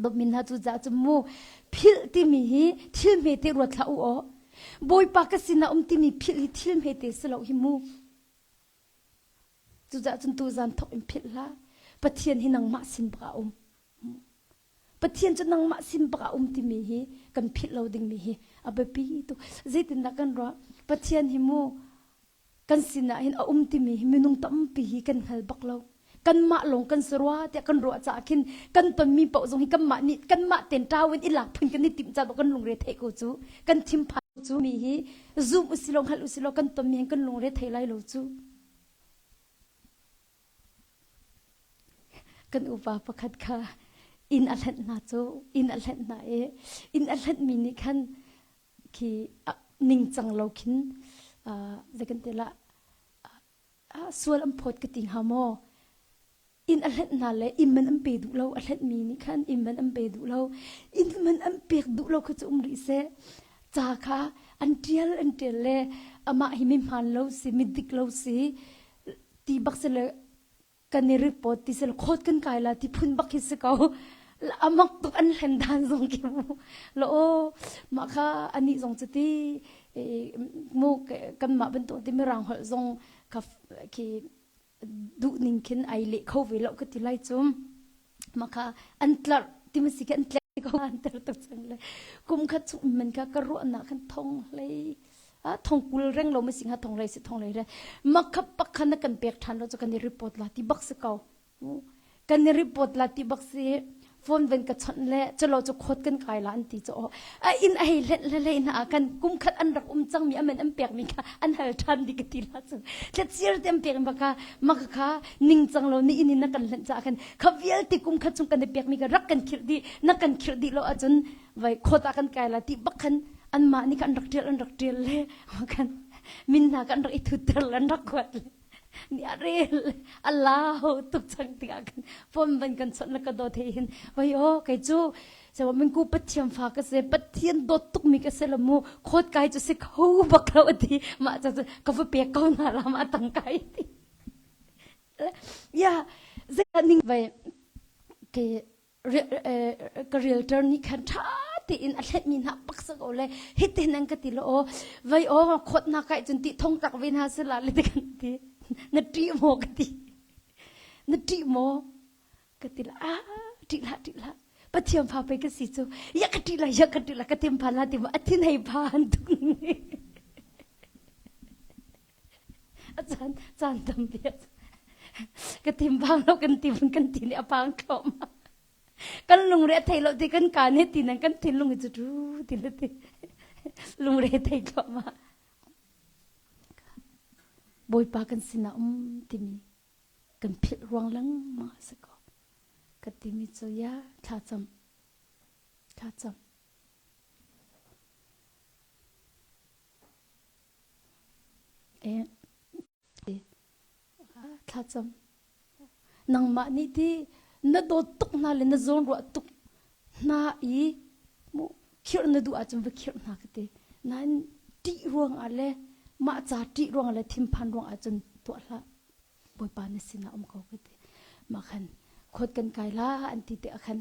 Dawtmi hna cu ca cu mu philh timi hi thil hmete ruat hlah u aw. Bawipa ka sinah um timi philh hi thil hmete si lo hi mu. Cucaah cun tuzan thawk in philh hlah. Pathian hi nangmah sin bak ah um. Pathian cu nangmah sin bak ah um timi hi kan philh lo dingmi hi a biapi tuk. Zeitindah kan ruah? Pathian hi mu kan sinah hin a um timi hi minung tampi hi kan hngal bak lo kanmah lawng kan si rua tiah kan ruah caah khin kan tonmi paoh zong hi kanmah nih kanmah ten ṭau in i lak phun kan i timh caah kan lungre theih ko cu kan thinphan cu mi hi zum usilaw hngalh usilaw kan tonmi hin kan lungre thei lai lo cu kan upa pakhat kha inn a hlenh hna cu inn a hlenh hna i inn a hlenhmi nih khan khi ningcang lo khin zei kan ti lah sual an phawt ka ti hnga maw inn a hlenh hna le inn man an pe duh lo a hlenhmi nih khan inn man an pe duh lo inn man an pek duh lo kha cu um rih seh ca kha an ṭial an ṭial le amah hi mi hmaan lo si mi dik lo si ti bak si le kan i report ti sel khawt kan kai la ti phun bak hi si ko amak tuk an hlen dan zong ki mu lo o mah kha ani zong cu ti mu kan mah bantuk ti mirang holh zong kha khi duh ning khin ai leh kho ve lo ka ti lai cum mah kha an tlarh ti ma si khi an tlerh ko an ter tuk cang le kum khat chung man kha ka ruahnak khan thong hlei thong kul reng lo ma si hnga thong lei si thong lei re makha pakha na kan pek than lo chu kan i report la ti bak si ko kan i report la ti bak si. Phone van ka chawnh le culo cu khawt kan kai la an ti cu aw. A inn a hei hlenh le hlei hna ah khan kum khat an rak um cangmi a man an pekmi kha an hal ṭhan dih ka ti la cu. Thlacir te an pek in baka maka kha ningcang lo ni inn in na kan hlenh caah khan kha vialte kum khat chung kan i pekmi kha rak kan khirh dih na kan khirh dih lo ahcun vai khawt ah kan kai la ti bak khan anmah nih khan an rak ṭial an rak ṭial le khan min hna kan rak i thutter le an rak kuat le ni a rel a lau tuk cang tikah khan phone van kan chawnh le ka dawt he hin vai o kei cu Cewa min ku Pathian fa ka si Pathian dawt tuk mi ka si lo mu khawt kai cu si kho bak lo ati mah ca cu ka va pek ko na la ma tang kai ti ya zei ning vai ke ka realtor nih khan ṭha tein a hletmi hna paksa ko le hitin an ka ti lo aw vai aw khawt na kai cun ti thong tak ve hna sila le ti kan ti na ṭih maw ka ti na ṭih maw ka ti la ah ṭih hlah ṭih hlah Pathian fa pei ka si cu ya ka ṭih la ya ka ṭih la ka tim phan la ti a thin hei phan tuk a caan caan tampi ka tim phang lo kan tim kan ti nih a phang thluahmah kan lungre a thei lo ti kan kaa nih ti nan kan thinlung hi cu tu ti le ti lungre thei thluahmah Bawipa kan sinah um timi kan philh ruang lengmang a si ko ka timi cu ya thlacam thlacam Thlacam. Nangmah nih ti na dawt tuk hna le na zawnruah tuk hna i mu khirh na duh ahcun va khirh hna ka ti. Nain ṭih ruangah le mah ca ṭih ruangah le thinphan ruangah cun tuah hlah. Bawipa na sinah um ko ka ti. Mah khan khawt kan kai la an ti tikah khan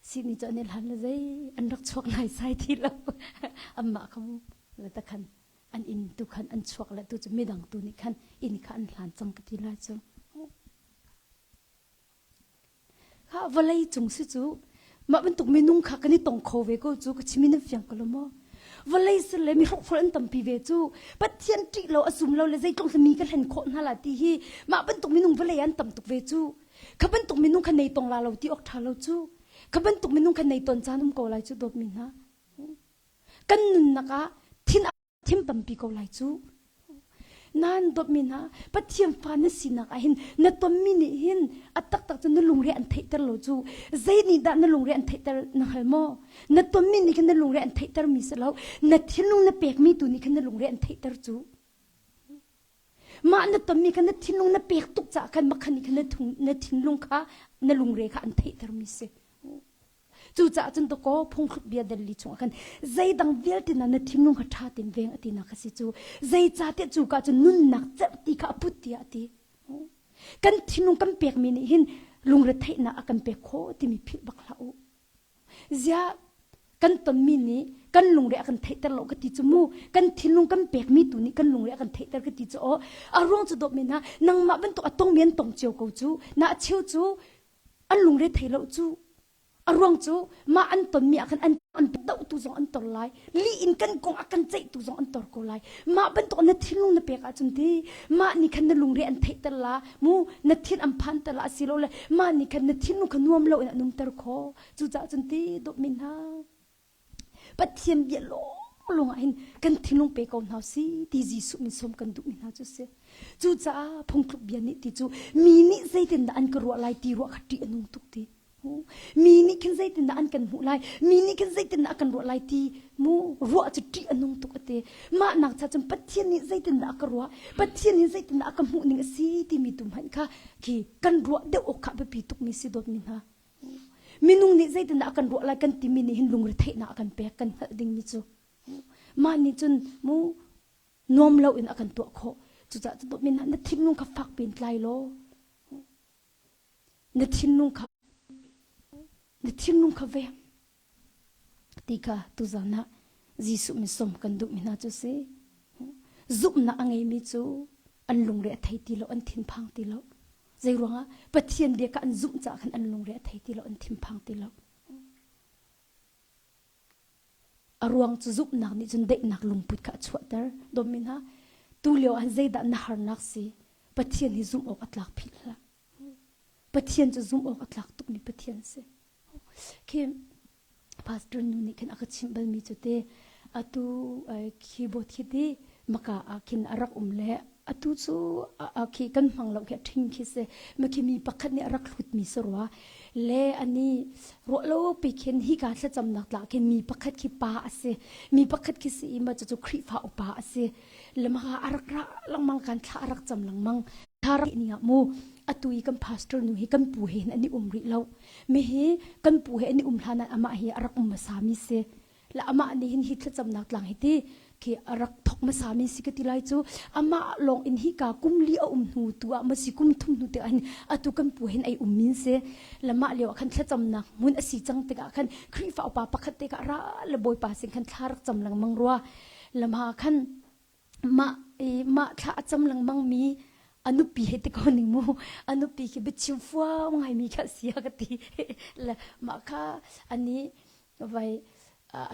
sihni cu an i hlan le zei an rak chuak naisai ti lo. Anmah kha mu le ta khan an inn tu khan an chuak le tu cu midang tu nih khan inn kha an hlan cang ka ti lai cu. Kha vawlei cung si cu mah bantuk minung kha kan i tong kho ve ko cu ka chimi nan fiang ko lo maw? Vawlei sil le mi hrokhrol an tampi ve cu Pathian ṭih lo a zum lo le zeitluk mi ka hlen khawh hna la ti hi mah bantuk minung vawlei an tam tuk ve cu kha bantuk minung kha nei tong la lo ti awk ṭha lo cu kha bantuk minung kha nei ton caan um ko lai cu dawtmi hna kan nunnak ah thin thim tampi ko lai cu nan dawtmi hna Pathian fa na sinak ah hin na tonmi nih hin a taktak cu na lungre an theihter lo cu zei nih dah na lungre an theihter na hngal maw na tonmi nih khan na lungre an theihter mi si lo na thinlung na pekmi tu nih khan na lungre an theihter cu mah na tonmi kha na thinlung na pek tuk caah khan makhan nih khan na thinlung kha na lungre kha an theihter mi si Cucaah cun dakaw phungthluk bia delli chungah khan zeidang vialte na na thinlung kha ṭha tein veng a tinak kha si cu zeicahtiah cu ka cun nunnak cerhti kha a put tiah a ti. Kan thinlung kan pekmi nih hin lungretheihnak a kan pek khawh timi philh bak hlah u. Ziah kan tonmi nih kan lungre a kan theihter lo ka ti cu mu kan thinlung kan pekmi tu nih kan lungre a kan theihter ka ti cu aw a ruang cu dawt men ha nangmah bantuk a tongmi an tong cio ko cu na a cheu cu an lungre thei lo cu a ruang cu mah an tonmi ah khan an an dohtu zong an tor lai lih in kan kong a kan ceihtu zong an tor ko lai mah bantuk na thinlung na pek ahcun ti mah nih khan na lungre an theihter la mu na thin an phanter la asilole mah nih khan na thinlung kha nuam lo in an umter kho cucaah cun ti dawtmi hna Pathian bia lawnglawng ah hin kan thinlung pe ko hna si ti Jesuh min sawm kan duhmi hna cu si. Cucaah phungthluk bia nih ti cu mi nih zeitindah an ka ruah lai ti ruah kha ṭih a nung tuk ti. Mi nih khin zeitindah an kan hmuh lai, mi nih khin zeitindah a kan ruah lai ti mu ruah cu ṭih a nung tuk a ti. Mah nak cha cun Pathian nih zeitindah a ka ruah, Pathian nih zeitindah a ka hmuh ning a si timi tu hmanh kha khi kan ruah deuh awk kha biapi tukmi si dawtmi hna. Minung nih zeitindah a kan ruah lai kan timi nih hin lungretheihnak a kan pek kan hngalh dingmi cu mah nih cun mu nuam lo in a kan tuah khawh cucaah cu min na thinlung kha fak piin tlai law na thinlung kha na thinlung kha veng ti kha tuzan ah Jesuh min som kan duhmi hna cu si zumhnak a ngeimi cu an lungre a thei ti lo an thinphang ti lo zei ruangah Pathian bia kha an zumh caah khan an lungre a thei ti lo an thinphang ti lo a ruang cu zumhnak nih cun daihnak lungput kha a chuahter dawmi hna tu lio ah zeidah na harnak si Pathian hi zumh awk a tlak philh hlah Pathian cu zumh awk a tlak tukmi Pathian si. Khi pastor nu nih khin a ka chimh balmi cu te atu keyboard khi ti maka ah khin a rak um le atu cu khi kan hmang lo khi a ṭhing khi si ma khi mi pakhat nih a rak hlutmi si rua le ani ruah lo pi khin hi ka thlacamnak tla khin mi pakhat khi pa a si mi pakhat khi si i ma cu Khrihfa upa a si le ma a rak ra lengmang kan thla a rak cam lengmang thla rak ni ah mu atu i kan pastor nu hi kan pu he hin an i um rih lo mi hi kan pu he an i um hlan ah amah hi a rak um hmasa mi si la amah nih hin hi thlacamnak tlang hi ti khi a rak thok hmasa mi si ka ti lai cu amah lawng in hi ka kum li a um hnu tu ah masi kum thum hnu te ah hin atu kan pu hin ai um min si la mah lio ah khan thlacamnak hmun a si cang tikah khan Khrihfa upa pakhat te ka ra le Bawipa sin khan thla rak cam lengmang rua lama khan mah i mah thla a cam lengmang mi a nupi he ti ko ning mu a nupi khi biachim fuau ngai mi kha si a ka ti le mah kha ani vai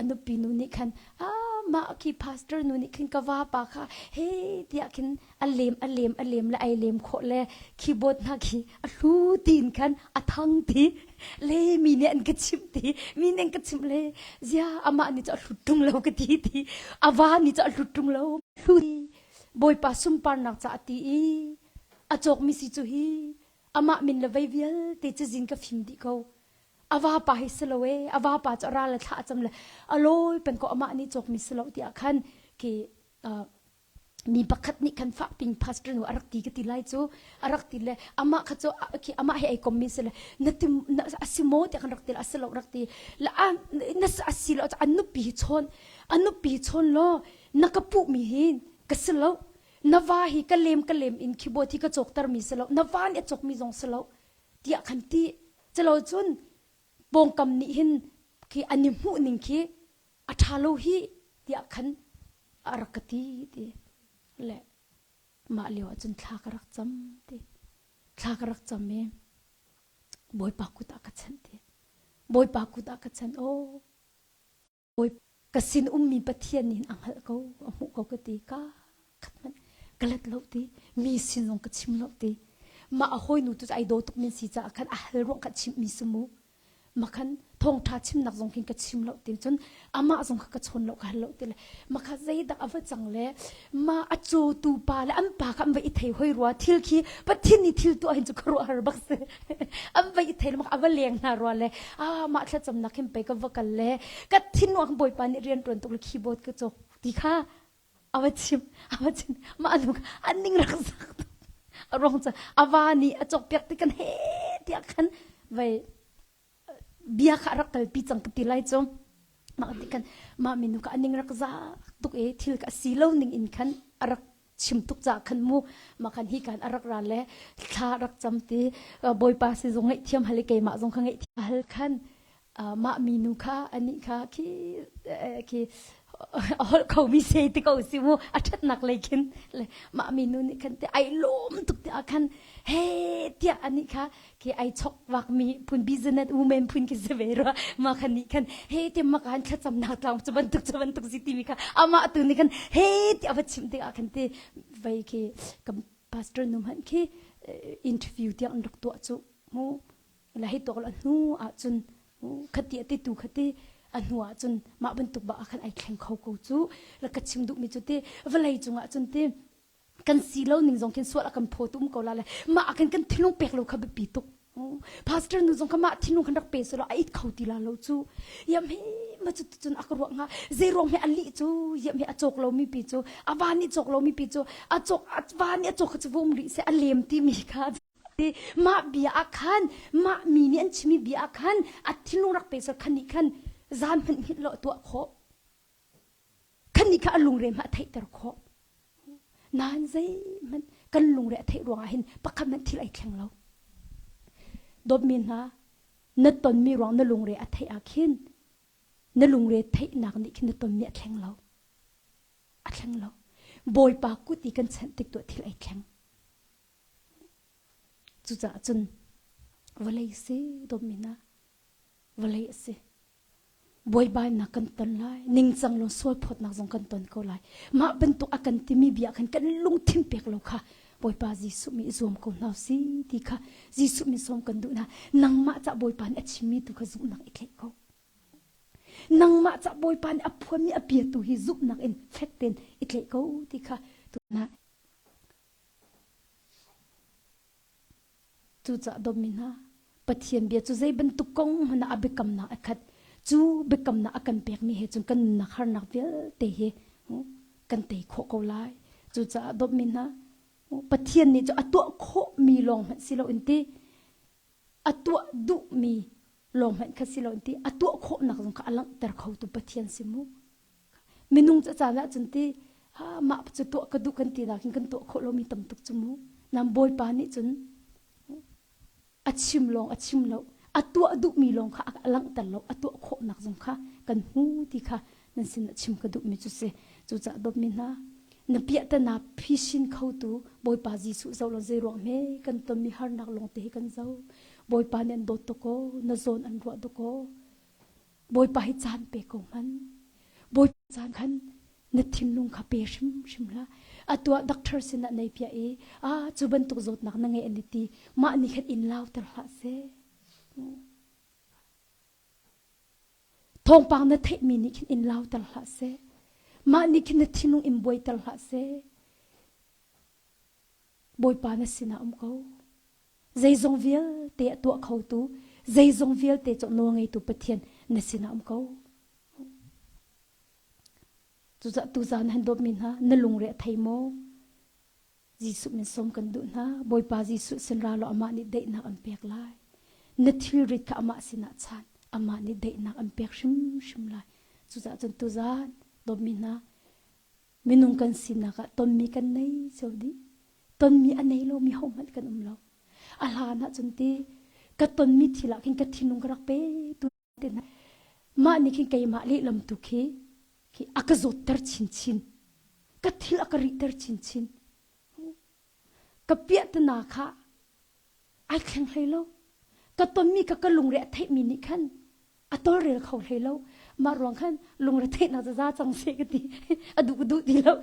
a nupi nu nih khan a mah khi pastor nu nih khin ka va pa kha he tiah khin a lem a lem a lem le ai lem khawh le keyboard hna khi a hlu tiin khan a thang ti le mi nih an ka chimh ti mi nih an ka chimh le zia amah nih cu a hlut ṭung lo ka ti ti a va nih cu a hlut ṭung lo hlu bawipa sunparnak ca a ti i a cawkmi si cu hi amah min le vei vialte cazin ka fim dih ko a vapa hi si lo e a vapa cu a ral le thla a cam le a lawi peng ko amah nih cawkmi si lo tiah khan khi mi pakhat nih khan fak ping pastor nu a rak ti ka ti lai cu a rak ti le amah kha cu khi amah he ai kom mi si le na tim na asi maw tiah kan rak ti le asi lo rak ti le a na asi lo an nupi hi chawn an nupi hi chawn law na ka puh mi hi ka si lo na va hi ka lem ka lem in keyboard hi ka cawkter mi si lo na va nih a cawk mi zong si lo tiah khan ti celo cun pawngkam nih hin khi an i hmuh ning khi a ṭha lo hi tiah khan a rak ka ti ti le mah lio ah cun thla ka rak cam ti thla ka rak cam i Bawipa kut ah ka chanh ti Bawipa kut ah ka chanh aw Bawi ka sin ummi Pathian nih a hngalh ko a hmuh ko ka ti ka khat hmanh ka let lo ti mi sin zong ka chim lo ti mah a hawinu tu cu ai daw tuk min si caah khan a hal ruang kha chimh mi si mu makhan thawngtha chimnak zong khin ka chim lo ti cun amah zong kha ka chawn lo ka hal lo ti le makha zeidak a va cang le ma a cawtu pa le an pa kha an va i thei hoi rua thil khi pathin ni thil tuah hin cu ka ruah har bak si an va i thei le a va leng hna rua le a mah thlacamnak hin pei ka va kal le ka thin nuang bawipa nih rian tuan tuk le keyboard ka cawk ti kha a va chim a va chim mah nu an ning rak sak a rong ca a va nih a cawk piak ti kan he tiah khan vai bia kha rak kalpi cang ka ti lai cu mah ti khan mah minu kha aning rak za tuk e thil ka si lo ning in khan a rak chim tuk ca khan mu ma khan hi kan a rak ra le thla rak cam ti bawipa si zong ngaih thiam hal keimah zong kha ngaih thiam hal khan mah minu kha anih kha khi khi a holh kho mi se ti ko si mu a ṭhatnak lei khin le mah minu nih khan te ai lawm tuk ti ah khan he tiah anih kha khi ai chok vak mi phun business women phun khi si ve rua ma khan nih khan he ti ma kan thlacamnak tlang cu bantuk cu bantuk si ti mi kha amah tu nih khan he ti a va chim tik ah khan ti vei khi kan pastor nu hmanh khi interview tiang an rak tuah cu mu la hei tawk la hnu ahcun khati a ti tu khati a hnu ahcun mah bantuk ba ah khan ai thleng kho ko cu la ka chim duhmi cu ti vawlei cungah cun ti kan si lo ning zong khin sual a kan phaw tum ko la le mah ah khan kan thinlung pek lo kha biapi tuk pastor nu zong kha mah thinlung khan rak pe selaw a it kho ti la lo cu yam he ma cu cun a ka ruah nga zei ruang he a lih cu yam he a cawk lo mi pi cu a va nih cawk lo mi pi cu a cawk a va nih a cawk kha cu vum rih se a lem ti mi kha Mah bia ah khan mah mi nih an chimmi bia ah khan a thinlung rak pe sal khan nih khan zan hmanh hngilh lo tuah khawh. Khan nih kha a lungre hmah a theihter khawh. Nain zeihmanh kan lungre a theih ruangah hin pakhat hmanh thil ai thleng lo. Dawtmi hna, na tonmi ruang na lungre a theih ah khin na lungre theihnak nih khin na tonmi a thleng lo. A thleng lo. Bawipa kut i kan chanh tik tuah thil ai thleng. Cucaah cun vawlei si dawtmi hna, vawlei a si. Buaibainak kan ton lai, ningcang lo sualphawtnak zong kan ton ko lai. Mah bantuk a kan timi bia khan kan lungthin pek lo kha. Bawipa Jesuh mi i zuam ko hna si ti kha Jesuh min sawm kan duh hna. Nangmah cah Bawipa nih a chimmi tu kha zumhnak i tlaih ko. Nangmah cah Bawipa nih a phuanmi a bia tu hi zumhnak in fek tein i tlaih ko ti kha tu hna. Cucaah dawtmi hna, Pathian bia cu zei bantuk kong hmanh ah a biakamnak a khat. Cu biakamnak a kan pekmi he cun kan nunnak harnak vialte hi kan tei khawh ko lai. Cucaah dawtmi hna, Pathian nih cu a tuah khawhmi lawng hmanh si loin ti a tuah duhmi lawng hmanh kha si loin ti a tuah khawhnak zong kha a langhter khotu Pathian si mu. Minung cu caan ah cun ti mah cu tuah ka duh kan ti nakin kan tuah khawh lomi tam tuk cu mu. Nam Bawipa nih cun a chim lawng a chim lo a tuah duhmi lawng kha a langhter lo a tuah khawhnak zong kha kan hmu ti kha nan sin ah chim ka duhmi cu si. Cucaah dawtmi hna na piahtana phisin khotu Bawipa Jesuh zoh law zei ruang hme kan tonmi harnak lawng te hi kan zo. Bawipa nih an dawt tuk aw, na zawn an ruah tuk aw. Bawipa hi caan pe ko hman. Bawipa caan khan na thinlung kha pe hrimhrim hlah. Atu ah doctor sinah nei piah i ah cu bantuk zawtnak na ngei an i ti mah nih khan in lauter hlah seh. Thawngpang na theihmi nih khin in lauter hlah seh. Mah nih khin na thinlung in buaiter hlah seh. Bawipa na sinah um ko. Zeizong vialte a tuah khotu, zeizong vialte cu nawlngeitu Pathian na sinah um ko. Cucaah tuzaan han dawtmi hna, na lungre a thei maw? Jesuh min sawm kan duh hna. Bawipa Jesuh sin ra law amah nih daihnak an pek lai. Na thilrit kha amah sinah chan. Amah nih daihnak an pek hrimhrim lai. Cucaah cun tuzaan dawtmi hna, Minung kan sinak ah tonmi kan nei cio dih. Tonmi a nei lomi hohmanh kan um lo. A hlan ah cun ti ka tonmi thil ah khin ka thinlung ka rak pe tu te hna. Mah nih khin keimah lehlam tu khi khi a ka zawtter chinchin. Ka thil a ka rihter chinchin. Ka piahtana kha ai thleng hlei lo. Ka tonmi ka ka lungre a theihmi nih khan a tawlrel kho hlei lo. Mah ruang khan lungre theihnak zaza cang seh ka ti. A duh ka duh ti lo.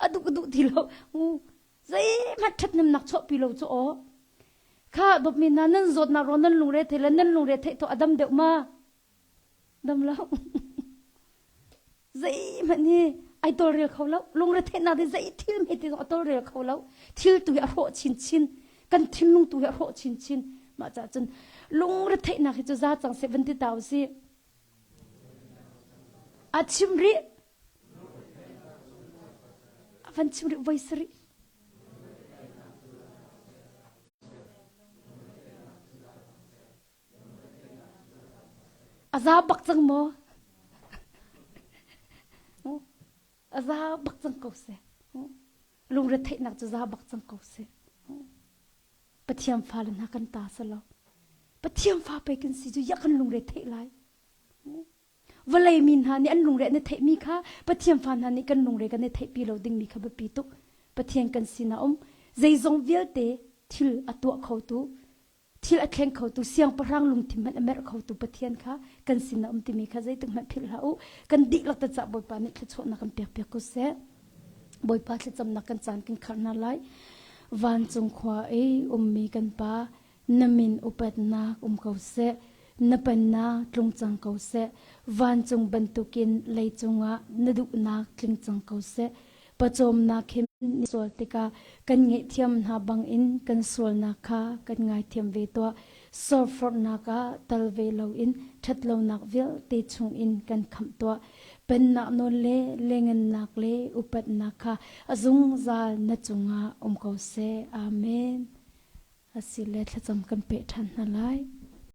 A duh ka duh ti lo. Zeihmanh ṭhathnemnak chuahpi lo cu aw. Kha dawtmi hna nan zawtnak ruang nan lungre thei le nan lungre theih to a dam deuh ma? Dam lo. Zeihmanh hi ai tawlrel kho lo. Lungretheihnak hi zei thil hme ti zong a tawlrel kho lo. Thil tu hi a hrawh chinchin. Kan thinlung tu hi a hrawh chinchin. Mah caah cun lungretheihnak hi cu za cang seh van ti ta usih. A chim rih. A van chim rih voi sarih. A za bak cang maw? A za bak cang ko seh. Lungretheihnak cu za bak cang ko seh. Pathian fale hna kan ta salo. Pathian fa pei kan si cu ya kan lungre theih lai. Vawlei mi hna nih an lungre an i theihmi kha Pathian fa hna nih kan lungre kan i theihpi lo dingmi kha biapi tuk. Pathian kan sinah um. Zeizong vialte thil a tuah khotu thil a thleng khotu siangpahrang lungthin hmanh a merh khotu Pathian kha kan sin a um timi kha zeitik hmanh philh hlah u. Kan dihlak te cah Bawipa nih thluachuahnak kan pek piak ko seh. Bawipa thlacamnak kan caan kan khar hna lai. Vancung khua i ummi kan pa na min upatnak um ko seh. Na pennak tlung cang ko seh. Vancung bantukin leicung ah na duhnak tling cang ko seh. Pawcawmnak he ni sual tikah kan ngaihthiam hna bangin kan sualnak kha kan ngaithiam ve tuah. Sawrforhnak ah tal ve loin ṭhatlonak vialte chungin kan khamh tuah. Pennak nawl le lengennak le upatnak kha a zungzal na cungah um ko seh. Amen. Asile thlacam kan peh ṭhan hna lai.